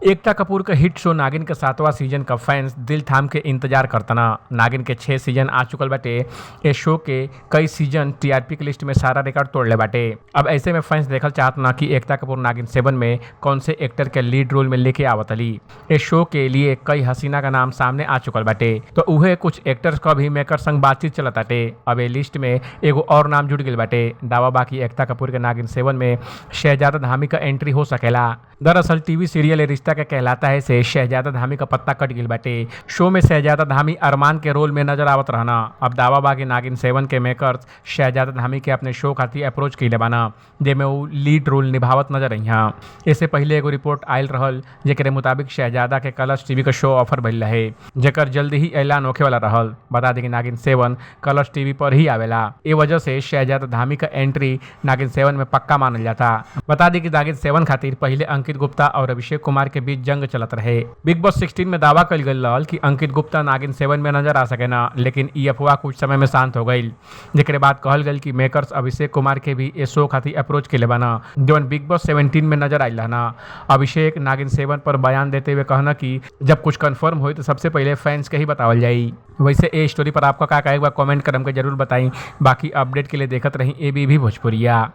एकता कपूर का हिट शो नागिन के सातवां सीजन का फैंस दिल थाम के इंतजार करतना। नागिन के 6 सीजन आ चुकल बाटे। ए शो के कई सीजन टीआरपी के लिस्ट में सारा रिकॉर्ड तोड़ले बाटे। अब ऐसे में फैंस देखल चाहत ना कि एकता कपूर नागिन 7 में कौन से एक्टर के लीड रोल में लेके आवतली। ए शो के लिए कई हसीना का नाम सामने आ चुकल बाटे, तो उहे कुछ एक्टर्स का भी मेकर संग बातचीत चलत बाटे। अब ए लिस्ट में एगो और नाम जुड़ गइल बाटे। दावा बाकी एकता कपूर के नागिन 7 में शहजादा धामी का एंट्री हो सकेला। दरअसल टीवी सीरियल ए रिश्ता के कहलाता है से शहजादा धामी का पत्ता कट गइल बाटे। शो में शहजादा धामी अरमान के रोल में नजर आवत रहना। अब दावा बाकी नागिन 7 के मेकर्स शहजादा धामी के अपने शो खातिर अप्रोच कइले बाना, जेमे उ लीड रोल निभावत नजर अइहा। इससे पहले एगो रिपोर्ट आयल रहल जेकरे मुताबिक शहजादा के कलर्स टीवी का शो ऑफर भइल रहे, जेकर जल्द ही ऐलान होखे वाला रहल। बता दी कि नागिन 7 कलर्स टीवी पर ही आवेला, ए वजह से शहजादा धामी का एंट्री नागिन 7 में पक्का मानल जाता। बता दी कि नागिन 7 खातिर पहले अंकित गुप्ता और अभिषेक कुमार के बीच जंग चलत रहे। बिग बॉस 16 में दावा कल गई रहल कि अंकित गुप्ता नागिन 7 में नजर आ सके ना, लेकिन ई अफवाह कुछ समय में शांत हो गई, जेकरे बाद कहल गई कि मेकर्स अभिषेक कुमार के भी ए शो खातिर अप्रोच के बाना, जौन बिग बॉस 17 में नजर आयल रहना। अभिषेक नागिन 7 पर बयान देते हुए कहना कि जब कुछ कंफर्म हो तो सबसे पहले फैंस के ही बतावल जाई। वैसे ए स्टोरी पर आपका का एक बार कमेंट कर हमके जरूर बताई। बाकी अपडेट के लिए देखत रही ए बी भी भोजपुरिया।